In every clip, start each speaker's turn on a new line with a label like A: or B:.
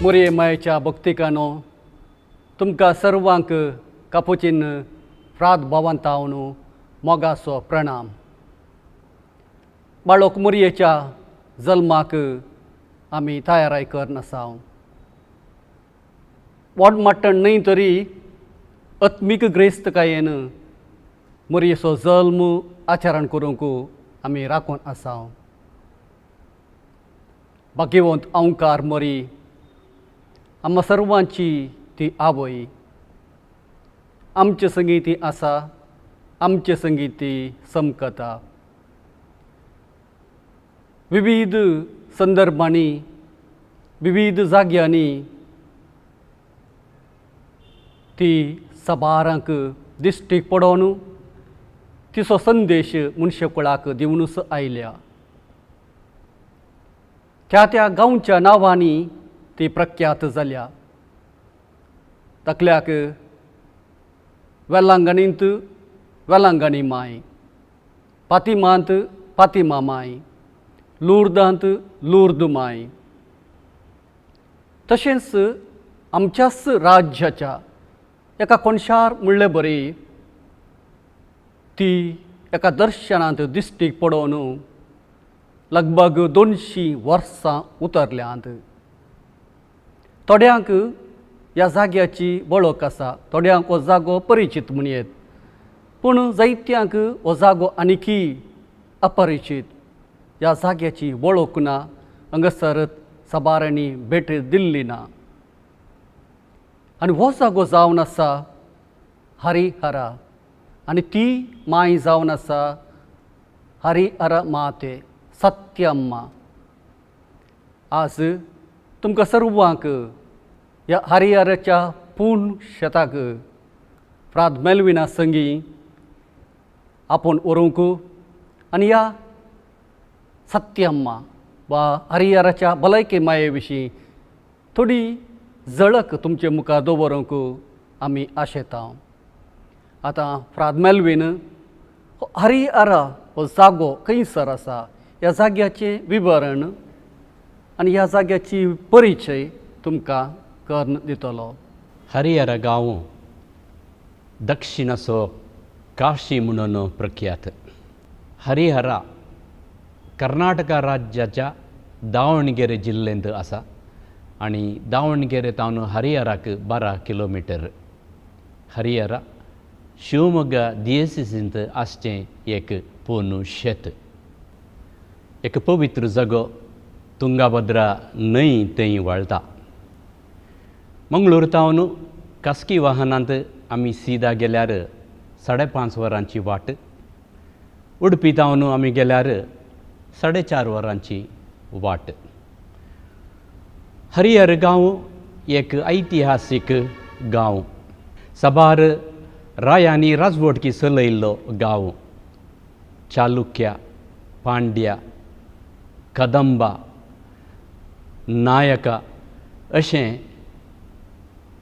A: मोरये मायेच्या भक्तिकानो, तुमकां सर्वांक कापुचीन फ्राद भावांतावन मोगाचो प्रणाम. बाळोक मोरयेच्या जल्माक आमी तयाराय करून आसा. व्हड मट्टण न्हय तरी आत्मीक ग्रेस्तकायेन मोरयेचो जल्म आचरण करूंक आमी राखून आसा. भाग्यवंत अंकार मरी, आमकां सर्वांची ती आवय, आमचे संगी ती आसा, आमचे संगी ती समकता. विविध संदर्भांनी, विविध जाग्यांनी ती सबारांक दिश्टीक पडोवन तिचो संदेश मनशाकुळाक दिवनूच आयल्या. त्या त्या गांवच्या नांवांनी ती प्रख्यात जाल्या. तकल्याक वेलांगणींत वेलांगणी माय, पातिमांत पातिमा माय, लुर्दांत लुर्द माय. तशेंच आमच्याच राज्याच्या एका कोनशार म्हणले बरी ती एका दर्शनांत दिश्टीक पडोवन लगभग 200 वर्सां उतरल्यांत. थोड्यांक ह्या जाग्याची वळख आसा, थोड्यांक हो जागो परिचीत म्हणयेत, पूण जायत्यांक हो जागो आनीकी अपरिचीत. ह्या जाग्याची वळख ना, हांगासर साबारांनी भेट दिल्ली ना. आनी हो जागो जावन आसा हरिहरा आनी ती माय जावन आसा हरिहर माते सत्यम्मा. आज तुमकां सर्वांक ह्या हरिहराच्या पूर्ण शेताक फ्राद मेल्विना संगी आपोवन व्हरूंक आनी ह्या सत्यम्मा वा हरिहराच्या भलायकी माये विशीं थोडी झळक तुमचे मुखार दवरूंक आमी आशेता. आतां फ्राद मेल्वीन हरिहरा हो जागो खंयसर आसा, ह्या जाग्याचें विवरण आनी ह्या जाग्याची परिचय तुमकां करून दितलो.
B: हरिहरा गांव दक्षिणाचो काशी म्हणून प्रख्यात. हरिहरा कर्नाटका राज्याच्या दावणगेरे जिल्ल्यांत आसा आनी दावणगेरे तावन हरिहराक 12 किलोमिटर. हरिहरा शिवमोग्गा दियेसींत आसचें एक पोनू शेत, एक पवित्र जागो. तुंगाभद्रा न्हंय थंय व्हाळटा. मंगळूर तावन खासगी वाहनांत आमी सीदा गेल्यार 5.5 वरांची वाट, उडपी तावन आमी गेल्यार 4.5 वरांची वाट. हरिहर गांव एक ऐतिहासीक गांव, साबार रायांनी राजवटकी चलयल्लो गांव. चालुक्या, पांड्या, कदंबा, नायका अशें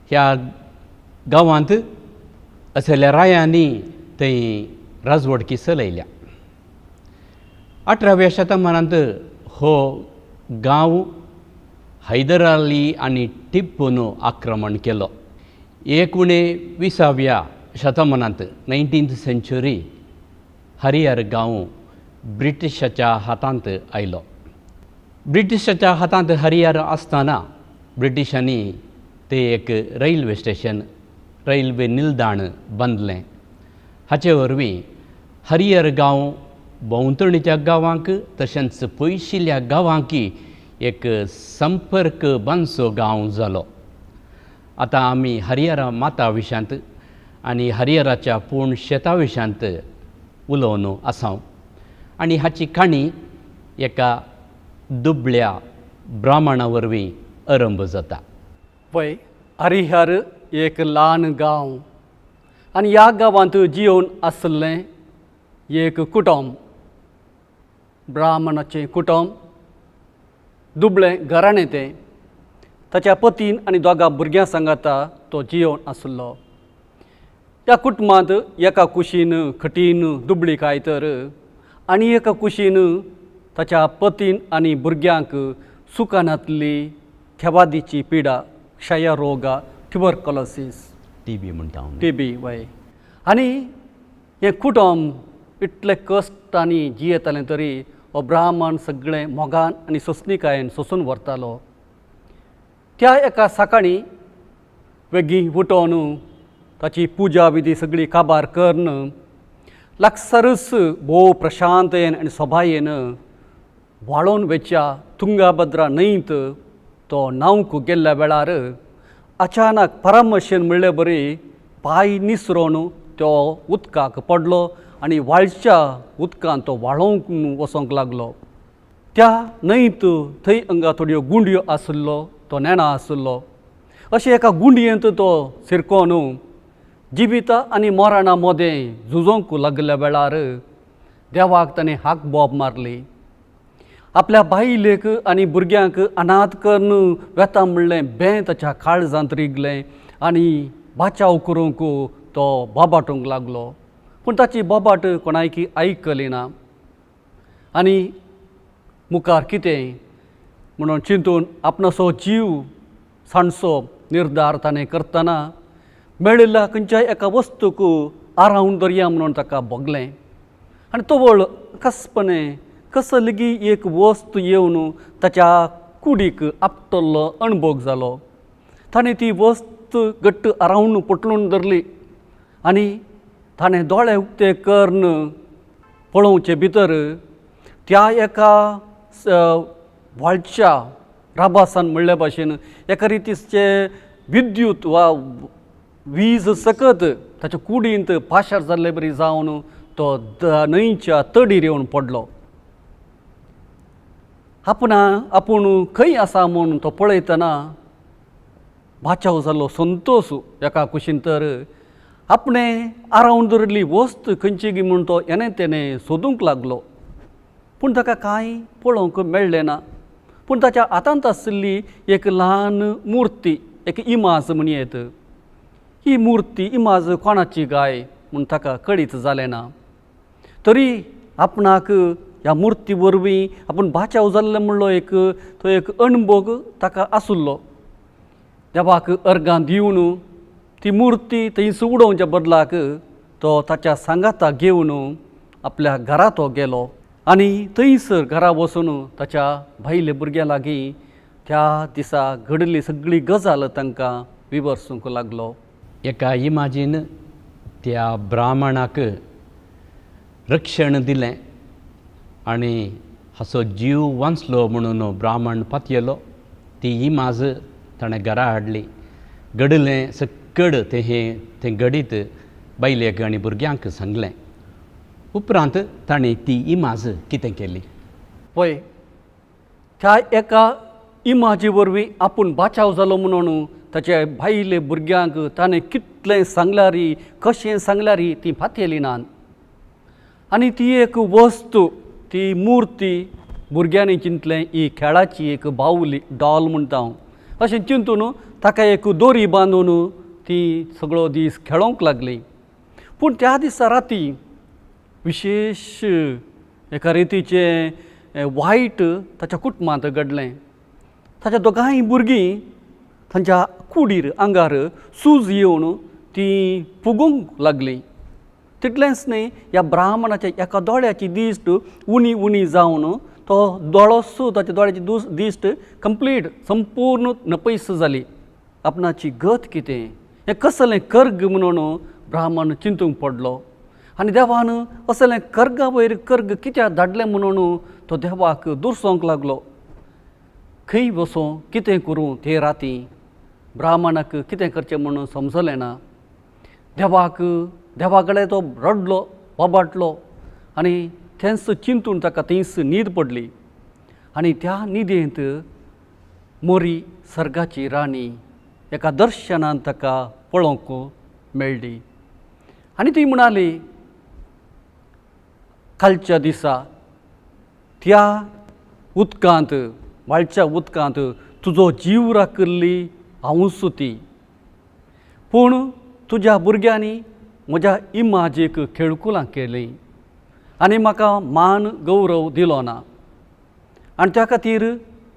B: ह्या गांवांत असल्या रायांनी थंय राजवटकी चलयल्या. 18व्या शतमानांत हो गांव हैदर अली आनी टिप्पून आक्रमण केलो. 19व्या शतमानांत 19th century Harihar गांव ब्रिटिशाच्या हातांत आयलो. ब्रिटिशाच्या हातांत हरिहर आसतना ब्रिटिशांनी ते एक रेल्वे स्टेशन, रेल्वे निलदाण बांदलें. हाचे वरवीं हरिहर गांव भोंवतणीच्या गांवांक तशेंच पयशिल्ल्या गांवांकी एक संपर्क बांदचो गांव जालो. आतां आमी हरिहरा माता विशयांत आनी हरिहराच्या पूर्ण शेता विशयांत उलोवन आसा आनी हाची काणी एका दुबळ्या ब्राह्मणा वरवीं आरंभ जाता.
A: पळय, हरिहर एक ल्हान गांव आनी ह्या गांवांत जियोवन आसलें एक कुटुंब, ब्राह्मणाचें कुटुंब, दुबळें घराणें तें. ताच्या पतीन आनी दोगां भुरग्यां सांगाता तो जियोवन आसलो. त्या कुटुंबांत एका कुशीन कठीण दुबळी काय तर आनी एका कुशीन ताच्या पतीन आनी भुरग्यांक सुखानातली खेवादीची पिडा, क्षयरोग, ट्युबरकुलोसीस,
B: टीबी म्हणटा हांव.
A: टीबी वय. आनी हें कुटुंब इतलें कश्टांनी जियेतालें तरी हो ब्राह्मण सगळें मोगान आनी सोंसणीकायेन सोंसून व्हरतालो. त्या एका सकाळीं वेगीं उठोन ताची पुजा विधी सगळी काबार करून लागसारच भोव प्रशांतयेन आनी सोबायेन व्हाळोन वेच्या तुंगाभद्रा न्हंयत तो न्हावंक गेल्ल्या वेळार अचानक परामर्शन म्हणले बरी पांय निसरोन तो उदकाक पडलो आनी व्हाळच्या उदकान तो व्हाळोवंक वचोंक लागलो. त्या न्हंयत थंय हांगा थोड्यो गुंडयो आशिल्लो तो नेणा आशिल्लो. अशें एका गुंडयेंत तो शिरकोन जिविता आनी मरणा मदें झुजोंक लागल्या वेळार देवाक ताणें हाक बोब मारली. आपल्या बायलेक आनी भुरग्यांक अनाथ करून वेता म्हणलें बें ताच्या काळजांत रिगलें आनी बाचाव करूंक तो बोबाटूंक लागलो. पूण ताची बोबाट कोणायकी आयकली ना. आनी मुखार कितें म्हणून चिंतून आपणाचो जीव सांडचो निर्धार ताणें करतना मेळिल्ल्या खंयच्याय एका वस्तूक आरावन दरया म्हणून ताका भोगलें. आनी तवळ कसपणे कसो लेगीत एक वस्त येवन ताच्या कुडीक आपटल्लो अणभोग जालो. ताणें ती वस्त घट्ट आरावन पोटलून धरली आनी ताणें दोळे उक्ते करून पळोवचे भितर त्या एका व्हाळच्या राबासान म्हणल्या भाशेन एका रितीचे विद्युत वा वीज सकत ताच्या कुडींत पाशार जाल्ले बरी जावन तो न्हंयच्या तडीर येवन पडलो. आपणा आपूण खंय आसा म्हूण तो पळयतना बाचाव जालो संतोश एका कुशीन तर आपणें आरावन दवरिल्ली वस्त खंयची गी म्हूण तो येणे तेणें सोदूंक लागलो. पूण ताका कांय पळोवंक मेळ्ळें ना. पूण ताच्या हातांत आशिल्ली एक ल्हान मुर्ती, एक इमाज म्हणयेत, ही मुर्ती इमाज कोणाची गाय म्हूण ताका कळीत जालें ना. तरी आपणाक ह्या मुर्ती वरवीं आपूण बाचाव जाल्लो म्हणलो एक तो एक अणभोग ताका आशिल्लो. देवाक अर्गां दिवन ती मुर्ती थंयस उडोवच्या बदलाक तो ताच्या सांगाताक घेवन आपल्या घरा तो गेलो आनी थंयसर घरा वचून ताच्या भायल्या भुरग्यां लागीं त्या दिसा घडिल्ली सगळी गजाल तांकां विवर्सूंक लागलो.
B: एका इमाजीन त्या ब्राह्मणाक रक्षण दिलें आनी हाचो जीव वांचलो म्हणून ब्राह्मण पातयेलो. ती इमाज ताणें घरा हाडली. घडलें सक्कड तें हें तें घडीत बायलेक आनी भुरग्यांक सांगलें. उपरांत ताणें ती इमाज कितें केली?
A: पळय, त्या एका इमाजी वरवीं आपूण बाचाव जालो म्हणून ताच्या भायले भुरग्यांक ताणें कितलें सांगल्यार, कशें सांगल्यार ती पातयेली नात. आनी ती एक वस्तू, ती मुर्ती भुरग्यांनी चिंतलें ही खेळाची एक बावली, डॉल म्हणटा हांव, अशें चिंतून ताका एक दोरी बांदून ती सगळो दीस खेळोंक लागली. पूण त्या दिसा राती विशेश एका रितीचें वायट ताच्या कुटुंबांत घडलें. ताच्या दोगांय भुरगीं तांच्या कुडीर आंगार सूज येवन तीं फुगूंक लागलीं. तितलेंच न्हय, ह्या ब्राह्मणाच्या एका दोळ्याची दिश्ट उणी उणी जावन तो दोळोसो ताच्या दोळ्याची दिश्ट कंप्लीट संपूर्ण नपयस जाली. आपणाची गत कितें, हें कसलें कर्ग म्हणून ब्राह्मण चिंतूंक पडलो. आनी देवान असलें कर्गा वयर कर्ग कित्याक धाडलें म्हणून तो देवाक दुरसोंक लागलो. खंय वचों, कितें करूं ते राती ब्राह्मणाक कितें करचें म्हणून समजलें ना. देवाक देवा कडेन तो रडलो, बोबाटलो आनी तेंच चिंतून ताका थंयच न्हीद पडली. आनी त्या न्हिदेंत मोरी सर्गाची राणी एका दर्शनान ताका पळोवंक मेळ्ळी. आनी ती म्हणाली, कालच्या दिसा त्या उदकांत, व्हाळच्या उदकांत तुजो जीव राखिल्ली हांवूच ती, पूण तुज्या भुरग्यांनी म्हज्या इमाजीक खेळकुलां केलीं आनी म्हाका मान गौरव दिलो ना, आनी त्या खातीर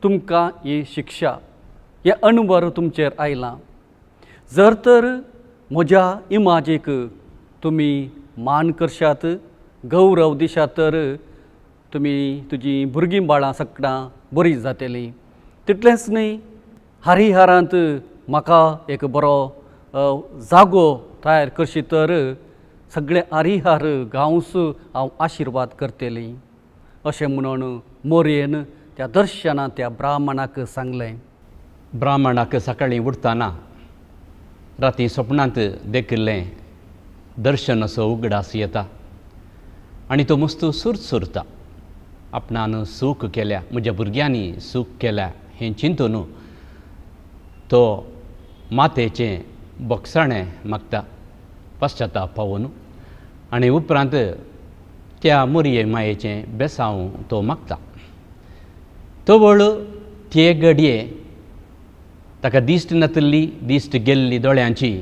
A: तुमकां ही शिक्षा. हें अणभर तुमचेर आयलां. जर तर म्हज्या इमाजीक तुमी मान करशात, गौरव दिशात तर तुमी तुजीं भुरगीं बाळां सकडां बरीं जातलीं. तितलेंच न्हय, हरिहरांत म्हाका एक बरो जागो तयार करशी तर सगळे हरिहर गांवस हांव आशिर्वाद करतलीं, अशें म्हणून मोरयेन त्या दर्शनांत त्या ब्राह्मणाक सांगलें.
B: ब्राह्मणाक सकाळीं उठतना राती सपनांत देखिल्लें दर्शन असो उगडास येता आनी तो मस्त सुरसुरता. आपणान सूख केल्या, म्हज्या भुरग्यांनी सूख केल्या हें चिंतून तो मातेचें बोगसाणें मागता पश्चाताप पावून आनी उपरांत त्या मोरये मायेचें बेसांव तो मागता. तवळ ते घडये ताका दिश्ट नातिल्ली, दिश्ट गेल्ली दोळ्यांची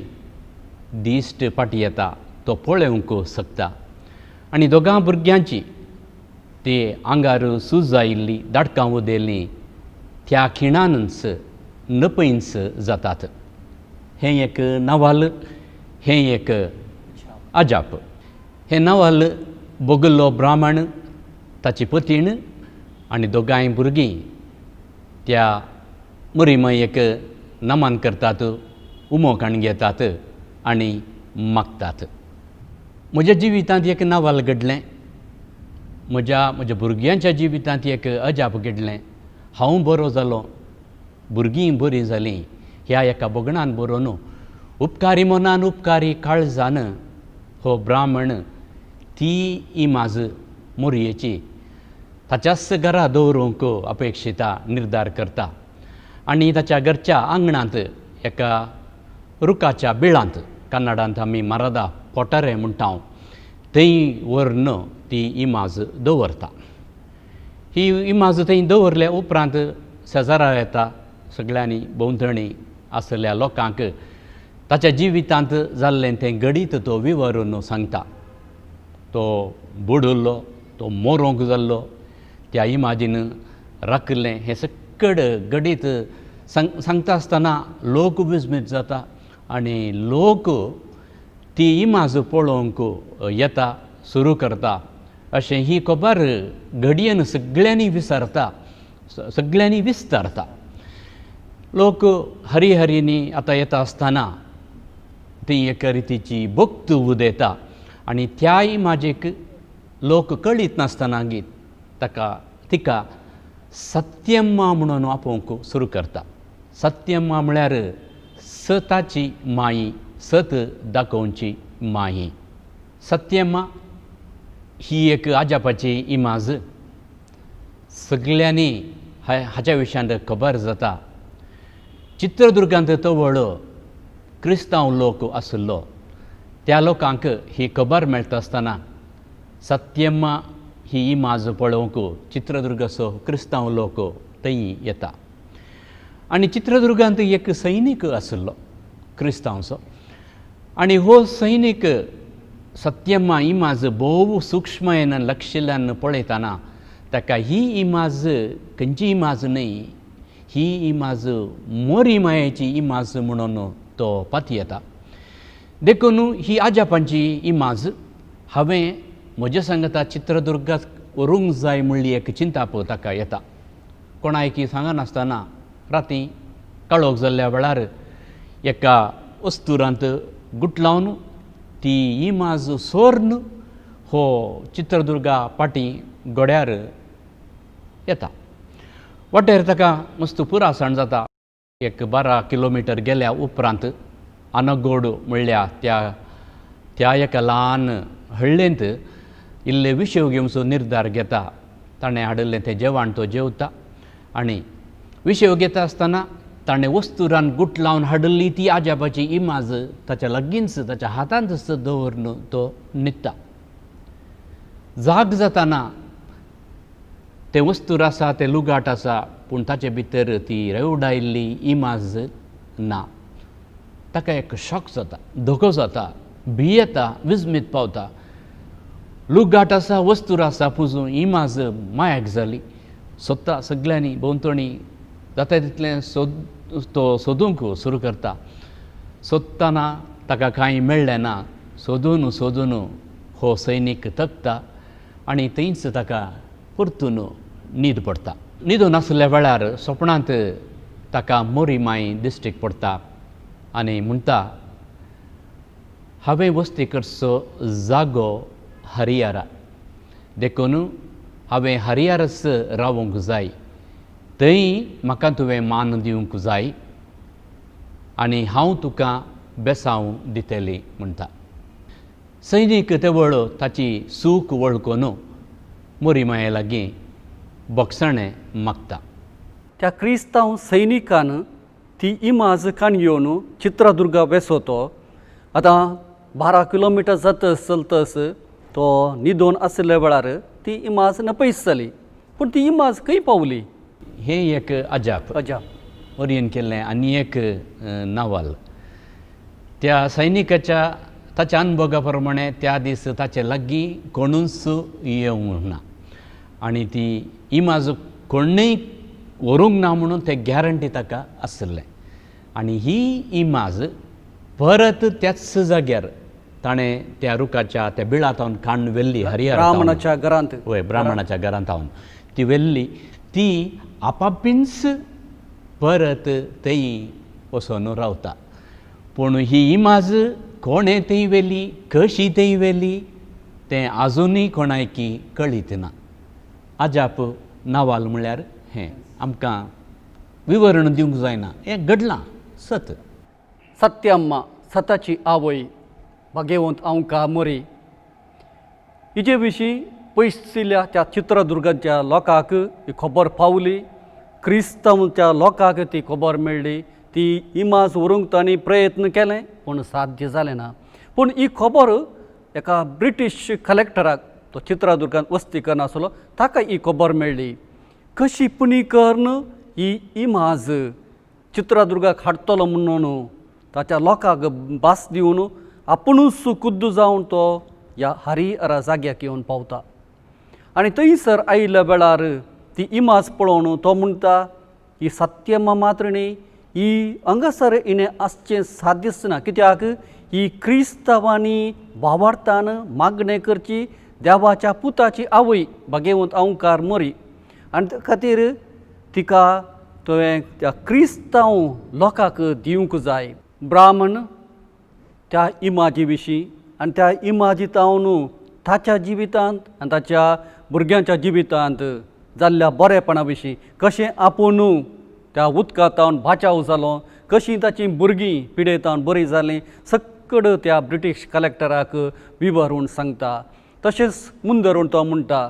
B: दिश्ट फाटी येता, तो पळोवंक शकता आनी दोगां भुरग्यांची ते आंगार सूज आयिल्ली, दाडकां उदेल्लीं त्या खिणानच नपयंच जातात. हें एक नवाल, हें एक अजाप. हें नवाल भोगिल्लो ब्राह्मण, ताची पतीण आनी दोगांय भुरगीं त्या मुरीमयेक नमन करतात, उमो काण घेतात आनी मागतात. म्हज्या जिवितांत एक नवाल घडलें, म्हज्या म्हज्या भुरग्यांच्या जिवितांत एक अजाप घडलें. हांव बरो जालो, भुरगीं बरीं जालीं ह्या एका भोगणान बरोवन उपकारी मनान उपकारी काळजान हो ब्राह्मण ती इमाज मोरयेची ताच्याच घरा दवरूंक अपेक्षिता निर्धार करता आनी ताच्या घरच्या आंगणांत एका रुखाच्या बिळांत, कन्नडांत आमी मारादा पोटारे म्हणटा, थंय व्हरून ती इमाज दवरता. ही इमाज थंय दवरल्या उपरांत शेजारा येता सगळ्यांनी भोंवतणी आशिल्ल्या लोकांक ताच्या जिवितांत जाल्लें तें घडीत तो विवरून सांगता. तो बुडुल्लो, तो मोरोंक जाल्लो, त्या इमाजीन राखिल्लें हें सगळें घडीत सांगता आसतना लोक विस्मीत जाता आनी लोक ती इमाज पळोवंक येता सुरू करता. अशें ही खबर घडयेन सगळ्यांनी विसरता, सगळ्यांनी विस्तारता. लोक हरिहरींनी आतां येता आसतना ती एका रितीची भक्त उदयता आनी त्या इमाजेक लोक कळीत नासतना गीत ताका तिका सत्यम्मा म्हणून आपोवंक सुरू करता. सत्यम्मा म्हळ्यार सताची माई, सत दाखोवची माई. सत्यम्मा ही एक अजापाची इमाज सगळ्यांनी हाच्या विशयांत खबर जाता. चित्रदुर्गांत तवळ क्रिस्तांव लोक आशिल्लो, त्या लोकांक ही खबर मेळटा आसतना सत्यम्मा ही इमाज पळोवंक चित्रदुर्गाचो क्रिस्तांव लोक थंय येता. आनी चित्रदुर्गांत एक सैनीक आशिल्लो क्रिस्तांवचो आनी हो सैनीक सत्यम्मा इमाज भोव सूक्ष्मयेन लक्षिल्ल्यान पळयतना ताका ही इमाज खंयची इमाज न्हय, ही इमाज मोरी मायेची इमाज म्हणून तो पातयेता. देखून ही अजापांची इमाज हांवें म्हज्या सांगता चित्रदुर्गाक व्हरूंक जाय म्हणली एक चिंताप ताका येता. कोणायकी सांगनासतना राती काळोख जाल्ल्या वेळार एका वस्तुरांत गुटलावन ती इमाज सोर्न हो चित्रदुर्गा पाटी गोड्यार येता. वाटेर ताका मस्त पुरासण जाता. एक 12 किलोमिटर गेल्या उपरांत आनगोड म्हणल्या त्या त्या एका ल्हान हळ्ळेंत इल्ले विशेव घेवचो निर्धार घेता. ताणें हाडिल्लें तें जेवण तो जेवता आनी विशेव घेता आसतना ताणें वस्तुरान गुट लावन हाडिल्ली ती आजाबाची इमाज ताच्या लागींच ताच्या हातांतच दवरून तो न्हिदता. जाग जाताना तें वस्तूर आसा, तें लुगाट आसा, पूण ताचे भितर ती रेवडायल्ली इमाज ना. ताका एक शॉक जाता, धोको जाता, भियेता, विस्मीत पावता. लुगाट आसा, वस्तूर आसा, पुजून इमाज मायाक जाली. सोदता सगळ्यांनी भोंवतणी जाता तितलें तो सोदूंक सुरू करता. सोदतना ताका कांय मेळ्ळें ना. सोदून सोदून हो सैनीक थकता आनी थंयच ताका परतून न्हीद पडटा. न्हिदून आसल्या वेळार सपनांत ताका मोरी माई दिश्टीक पडटा आनी म्हणटा, हांवें वस्ती करचो जागो हरियारा, देखून हांवें हरियारच रावूंक जाय, थंय म्हाका तुवें मान दिवंक जाय आनी हांव तुका बेसांव दितली म्हणटा. सैनीक तेवळ ताची सूख वळखून मोरी माये लागीं बोगसणें मागता.
A: त्या क्रिस्तांव सैनिकान ती इमाज काण घेवन चित्रदुर्गा वेसो. आतां 12 किलोमिटर जातस चलतस तो न्हिदोन आशिल्ल्या वेळार ती इमाज नपयस जाली. पूण ती इमाज खंय पावली?
B: हें एक अजाप,
A: अजाप
B: मोरयेन केल्लें आनी एक नवाल. त्या सैनिकाच्या ताच्या अनुभवा प्रमाणे त्या दीस ताचे लागीं कोणूच येवंक ना आनी ती इमाज कोणूय व्हरूंक ना म्हणून ते गॅरंटी ताका आशिल्लें. आनी ही इमाज परत त्याच जाग्यार ताणें त्या रुखाच्या त्या बिळांत काडून व्हेल्ली, हरिहर
A: ब्राह्मणाच्या घरांत.
B: वय, ब्राह्मणाच्या घरांत हांव ती व्हेल्ली. ती आपापींच परत थंय वचून रावता. पूण ही इमाज कोणें थंय व्हेली, कशी थंय व्हेली तें आजुनूय कोणायकी कळीत ना. अजाप नवाल म्हळ्यार हें आमकां विवरण दिवंक जायना, हें घडलां सत.
A: सत्यम्मा सताची आवय भागेवंत आंवका मोरी हिजे विशीं पयसिल्ल्या त्या चित्रदुर्गाच्या लोकांक ही खबर पावली. क्रिस्तांवच्या लोकांक ती खबर मेळ्ळी. ती इमाज व्हरूंक तांणी प्रयत्न केले पूण साध्य जालें ना. पूण ही खबर एका ब्रिटीश कलेक्टराक, तो चित्रदुर्गांत वस्ती करनासलो, ताका ही खबर मेळ्ळी. कशी पुणी करून ही इमाज चित्रदुर्गाक हाडटलो म्हणून ताच्या लोकांक भास दिवन आपुणूच खुद्द जावन तो ह्या हरिहरा जाग्याक येवन पावता. आनी थंयसर आयिल्ल्या वेळार ती इमाज पळोवन तो म्हणटा, ही सत्यमा मात्र न्ही, ही हांगासर हिणें आसचें साध्यच ना. कित्याक ही क्रिस्तांवांनी भावार्थान मागणें करची देवाच्या पुताची आवय भागेवंत अंवकार मोरी. आनी त्या खातीर तिका तुवें त्या क्रिस्तांव लोकांक दिवंक जाय. ब्राह्मण त्या इमाजी विशीं आनी त्या इमाजी तावन ताच्या जिवितांत आनी ताच्या भुरग्यांच्या जिवितांत जाल्ल्या बरेपणा विशीं कशें आपूण त्या उदकांत बाचाव जालो, कशीं ताचीं भुरगीं पिडेतावन बरीं जालीं, सक्कड त्या ब्रिटीश कलेक्टराक विवरून सांगता. तशेंच मुंदरून तो म्हणटा,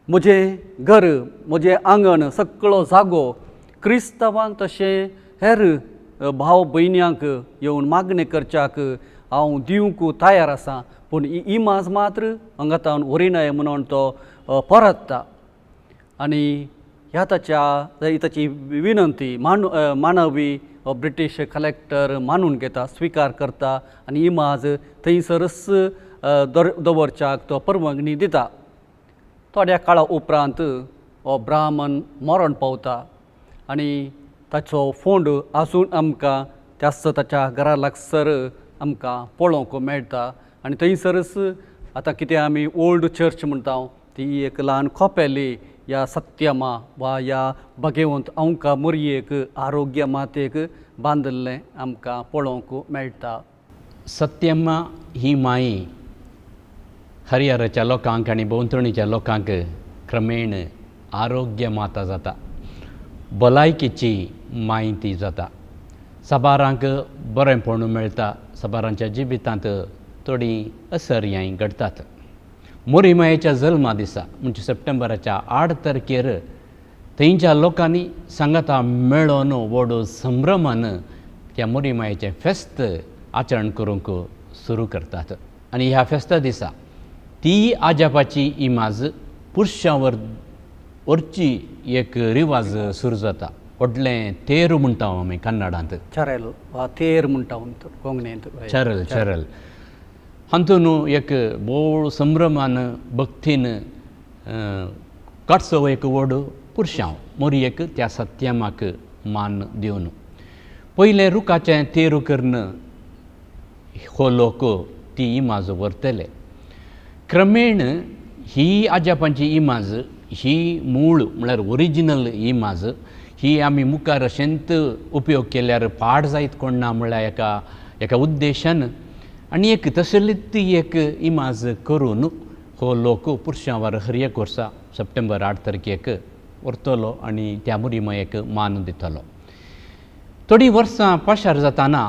A: म्हजें घर, म्हजें आंगण, सगळो जागो क्रिस्तांवांक तशें हेर भाव भयण्यांक येवन मागणें करच्याक हांव दिवंक तयार आसा, पूण ही इमाज मात्र हांगा व्हरिनाय म्हणून तो परतता. आनी ह्या ताच्या ताची विनंती मानवी ब्रिटीश कलेक्टर मानून घेता, स्विकार करता आनी इमाज थंयसरच दवरच्याक तो परवानगी दिता. थोड्या काळा उपरांत हो ब्राह्मण मरण पावता आनी ताचो फोंड आजून आमकां त्याच ताच्या घरा लागसर आमकां पळोवंक मेळटा. आनी थंयसरच आतां कितें आमी ओल्ड चर्च म्हणटा ती एक ल्हान कोपेली ह्या सत्यमा वा ह्या भगेवंत अंका मोरयेक आरोग्य मातेक बांदिल्लें आमकां पळोवंक मेळटा.
B: सत्यम्मा ही माई हरिहराच्या लोकांक आनी भोंवतणीच्या लोकांक क्रमेण आरोग्य माता जाता, भलायकेची माय ती जाता. साबारांक बरेंपण मेळटा, साबारांच्या जिवितांत थोडीं असर्यां घडटात. मोरी मायेच्या जल्मा दिसा म्हणजे सप्टेंबराच्या 8 तारखेर थंयच्या लोकांनी सांगाता मेळोन व्हड संभ्रमान त्या मोरी मायेचें फेस्त आचरण करूंक सुरू करतात. आनी ह्या फेस्ता दिसा ती आजापाची इमाज पुरशां व्हरची एक रिवाज सुरू जाता. व्हडलें तेर म्हणटा आमी कन्नडांत,
A: चरेल वा तेर म्हणटा कोंकणींत,
B: चरल चरल हातून एक भोव संभ्रमान भक्तीन काडचो एक व्हड पुरशांव मोरयेक त्या सत्यमाक मान दिवन. पयलें रुखाचें तेरू करून हो लोक ती इमाज व्हरतले. क्रमेण ही आजापांची इमाज ही मूळ म्हळ्यार ओरिजिनल इमाज ही आमी मुखार अशेंत उपयोग केल्यार पाड जायत कोण ना म्हळ्यार एका एका उद्देशान आनी एक तसलीच एक इमाज करून हो लोक पुरशांवार हर एक वर्सा सप्टेंबर 8 तारखेक व्हरतलो आनी त्या मुरीमयेक मान दितलो. थोडीं वर्सां पाशार जाताना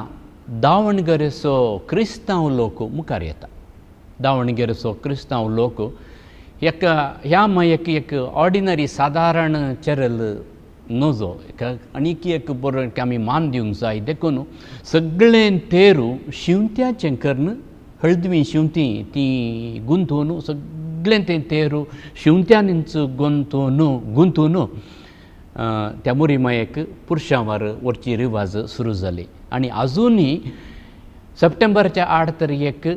B: दावणगेरेचो क्रिस्तांव लोक मुखार येता. दावणगेरेचो क्रिस्तांव लोक एका ह्या मायेक एक ऑर्डिनरी सादारण चेरल नजो आनीक एक बरो आमी मान दिवंक जाय देखून सगळें तेरू शिंवत्याचें करून हळदवी शिंवती ती गुंतून सगळें तें तेरू शिंवत्यांनीच गुंतून गुंतून त्या मुरीमायेक पुरशांवार व्हरची रिवाज सुरू जाली. आनी आजुनूय सप्टेंबरच्या 8 तारखेक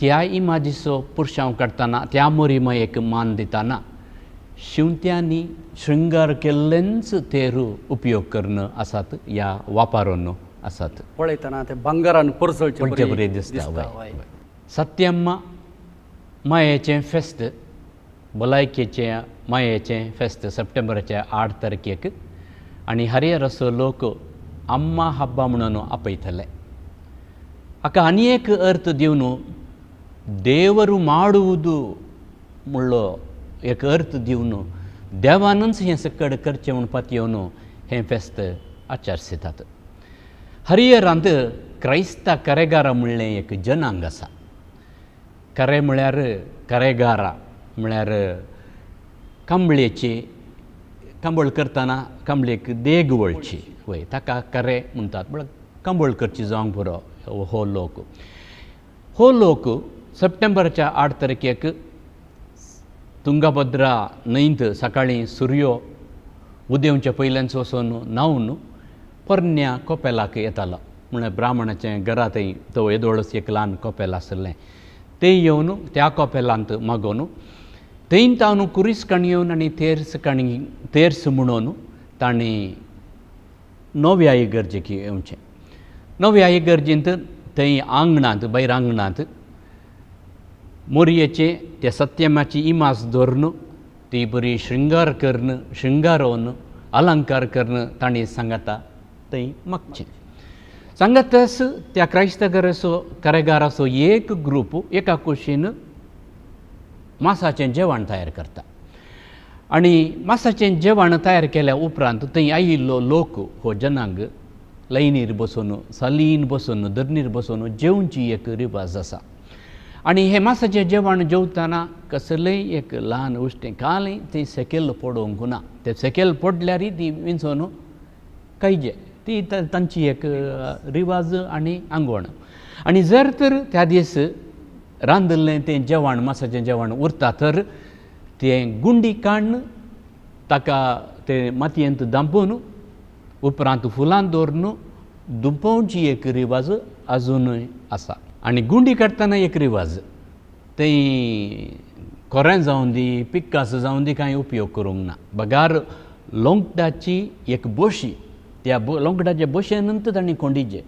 B: त्या इमाजीचो पुरशांव काडटना त्या मुरीमायेक मान दितना शिंवत्यांनी शृंगार केल्लेंच तेरू उपयोग करून आसात या वापरून आसात.
A: पळयतना ते भांगरान परजळचे
B: पळचे बरें दिसता. वय सत्यम्मा मायेचें फेस्त, भलायकेचें मायेचें फेस्त सप्टेंबराच्या 8 तारखेक आनी हरिहराचो लोक अम्मा हब्बा म्हणून आपयतले. हाका आनी एक अर्थ दिवन देवरू माडुवूदू म्हणलो एक अर्थ दिवन देवानूच हें सकड करचें म्हूण पातयेवन हें फेस्त आचरितात. हरिहरांत क्रायस्ता करेगारा म्हणलें एक जनांग आसा. करे म्हळ्यार करेगारा म्हळ्यार कांबळेची कांबळ करतना कांबळेक देग वळची वय ताका करे म्हणटात, म्हळ्यार कांबळ करची जावंक पुरो हो लोक. हो लोक सप्टेंबरच्या 8 तारखेक तुंगभद्रा न्हंयत सकाळीं सुर्यो उदेवच्या पयल्यान वचून न्हांवन पोरण्या कोपेलाक येतालो. म्हळ्यार ब्राह्मणाचें घरा थंय तो येदोळच एक ल्हान कोपेल आशिल्लें तें येवन त्या कोपेलांत मागोवन थंय तावन कुरीस काणी येवन आनी तेर्स काणी तेर्स म्हणून तांणी नव्या इगर्जेक येवचें. नव्या इगर्जेंत थंय आंगणांत भायर आंगणांत मोरयेचे त्या सत्यमाची इमाज धरून ती बरी शृंगार करून शृंगारोवन अलंकार करून तांणी सांगाता थंय मागचें. सांगातच त्या क्रायस्तगराचो कारेगाराचो एक ग्रूप एका कुशीन मासाचें जेवण तयार करता आनी मासाचें जेवण तयार केल्या उपरांत थंय आयिल्लो लोक हो जनांग लायनीर बसून सालीन बसून धरणीर बसून जेवची एक रिवाज आसा. आनी हें मासाचें जेवण जेवतना कसलेंय एक ल्हान उश्टें कांय तें सेकेल पडोवंक ना, तें सेकेल पडल्यारय ती विंचोन खायचे, ती तांची एक रिवाज आनी आंगवण. आनी जर तर त्या दीस रांदिल्लें तें जेवण मासाचें जेवण उरता तर तें गुंडी काडून ताका तें मातयेंत धांपून उपरांत फुलां दवरून दुपोवची एक रिवाज आजुनूय आसा. आनी गुंडी काडटना एक रिवाज थंय खोरें जावं दी पिक्कास जावं दी कांय उपयोग करूंक ना, बगार लोंगटाची एक बोशी त्या लोंगटाच्या बोशेनूच तांणी कोंडीचे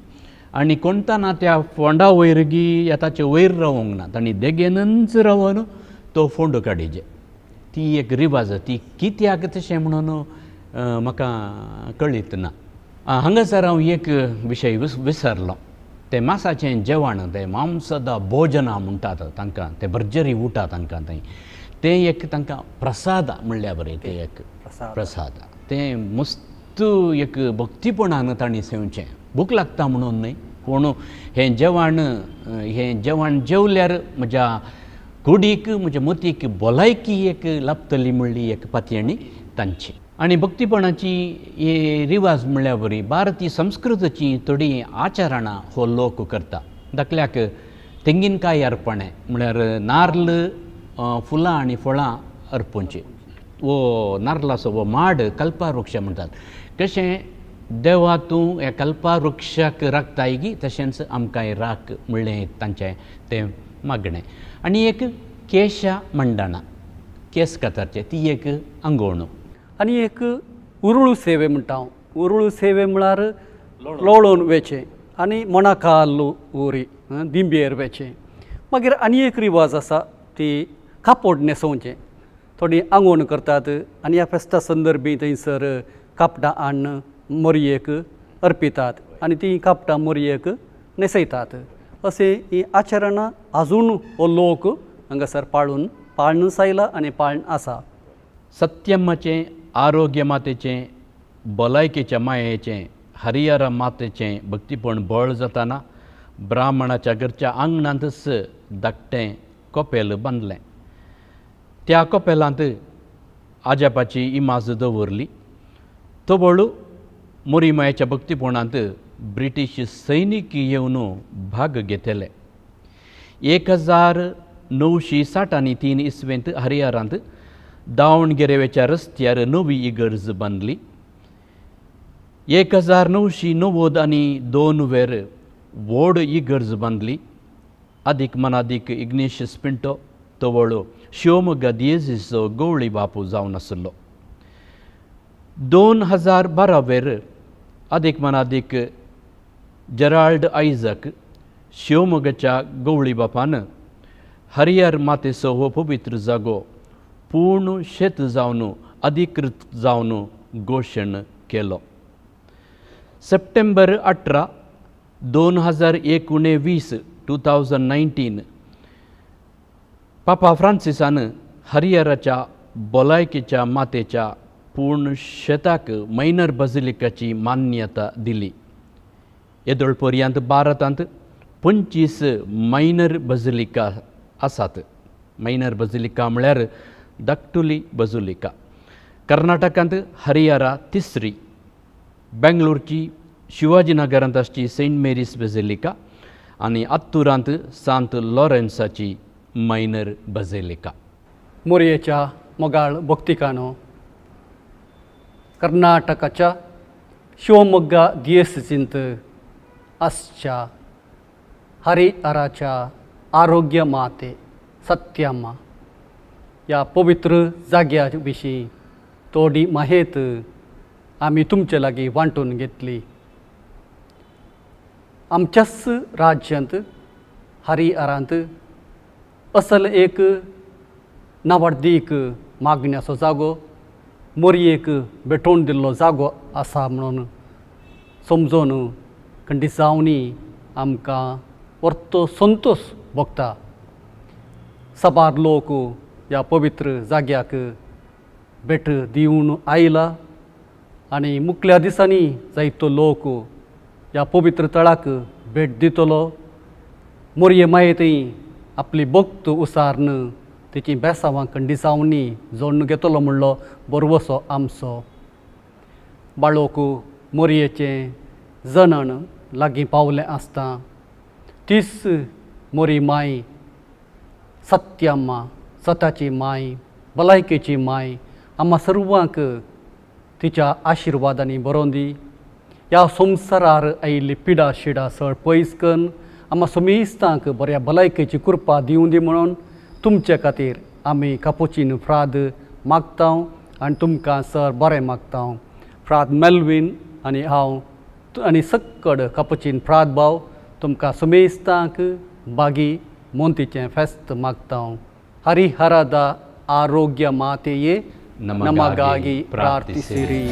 B: आनी कोणताना त्या फोंडा वयर गी या ताचे वयर रावोंक ना, तांणी देगेनूच रावन तो फोंडो काडीचे. ती एक रिवाज ती कित्याक तशें म्हणून म्हाका कळीत ना. हांगासर हांव एक विशय विसरलो, तें मासाचें जेवण तें मांसदा भोजना म्हणटात तांकां, तें भरजरी उठा तांकां थंय तें एक तांकां प्रसाद म्हणल्यार बरें तें एक प्रसाद तें मस्त एक भक्तीपणान तांणी सेवचें, भूक लागता म्हणून न्हय पूण हें जेवण हें जेवण जेवल्यार म्हज्या कुडीक म्हज्या मतीक भलायकी एक लाभतली म्हणली एक पातयेणी तांची. आनी भक्तीपणाची ही रिवाज म्हणल्यार बरी भारतीय संस्कृतीची थोडीं आचरणां हो लोक करता. दाखल्याक तेंगिनकाय अर्पणें म्हळ्यार नार्ल फुलां आनी फळां अर्पूंची, वो नार्लाचो वो माड कल्पावृक्ष म्हणटात, कशें देवा तूं ह्या कल्पावृक्षाक राखताय गी तशेंच आमकांय राख म्हणलें तांचें तें मागणें. आनी एक केशा मंडणा केस कातरचें ती एक आंगवण.
A: आनी एक उरुळू सेवे म्हणटा हांव. उरुळू सेवे म्हळ्यार लोळून वेचें आनी मोणाकाल्लू उरी दिंबेर वेचें. मागीर आनी एक रिवाज आसा ती कापड न्हेसोवचें. थोडीं आंगवण करतात आनी ह्या फेस्ता संदर्भी थंयसर कापडां हाडून मोरयेक अर्पितात आनी तीं कापडां मोरयेक न्हेसयतात. अशें हीं आचरणां आजून हो लोक हांगासर पाळून पाळून आयला आनी पाळून आसा.
B: सत्यम्माचें आरोग्य मातेचें भलायकेच्या मायेचें हरिहर मातेचें भक्तीपण बळ जाताना ब्राह्मणाच्या घरच्या आंगणांतच धाकटें कपेल बांदलें. त्या कपेलांत आजापाची इमाज दवरली. तवळ मोरीमायेच्या भक्तीपणांत ब्रिटीश सैनीक येवन भाग घेतले. 1963 इस्वेंत हरिहरांत दावणगेरेच्या रस्त्यार नवी इगर्ज बांदली. 1992 वेर व्हड इगर्ज बांदली. आदीक मनादीक इग्नेशियस पिंटो तवळ शिवमोग्गा दियेजीचो गवळी बापू जावन आशिल्लो. 2012 वेर आदीक मनादीक जेराल्ड आयजक शिवमोग्गाच्या गवळी बापान हरिहर मातेचो हो पवित्र जागो पूर्ण शेत जावन अधिकृत जावन घोशण केलो. सप्टेंबर 18 2019 2019 पापा फ्रांसिसान हरिहराच्या भलायकेच्या मातेच्या पूर्ण शेताक मायनर बजिलिकाची मान्यता दिली. येदोळ पर्यंत भारतांत 25 मायनर बजिलिका आसात. मायनर बजिलिका म्हळ्यार धाकटुली बजुलिका. कर्नाटकांत हरिहरा तिसरी, बेंगलोरची शिवाजी नगरांत आसची सेंट मेरीस बजिलिका आनी अत्तुरांत सांत लॉरेन्साची मायनर बजिलिका.
A: मोरयेच्या मोगाळ भक्तिकानो, कर्नाटकाच्या शिवमोग्गा दियेसींत आसच्या हरिहराच्या आरोग्य माते सत्यम्मा ह्या पवित्र जाग्या विशीं थोडी माहेत आमी तुमचे लागीं वांटून घेतली. आमच्याच राज्यांत हरिहरांत असल एक नावाडदीक मागण्याचो जागो, मोरयेक भेटोवन दिल्लो जागो आसा म्हणून समजून खंडिसांवनी आमकां परतो संतोश भोगता. साबार लोक ह्या पवित्र जाग्याक भेट दिवन आयला आनी मुखल्या दिसांनी जायतो लोक ह्या पवित्र थळाक भेट दितलो. मोरये माये थंय आपली भक्त उसार्न तेची बेसांवां खंडिसांवनी जोडून घेतलो म्हणलो बरवसो आमचो. बाळोक मोरयेचें जनन लागीं पावलें आसता तीच मोरी माय सत्यम्मा, सताची माय, भलायकेची माय आम्हा सर्वांक तिच्या आशिर्वादांनी बरोवन दी. ह्या संवसारार आयिल्ली पिडा शिडा सळ पयस कन्न आम्हा समेस्तांक बऱ्या भलायकेची कृपा दिवं दी म्हणून तुमचे खातीर आमी कापुचीन फ्राद मागता आनी तुमकां सर बरें मागता. फ्राद मेल्वीन आनी हांव आनी सक्कड कापुचीन फ्राद भाव तुमकां समेस्तांक बागी मोंतीचें फेस्त मागता. हरिहरादा आरोग्य मातेये
B: नमಗಾಗಿ
A: ನಮಗಾಗಿ ಪ್ರಾರ್ಥಿಸಿರಿ.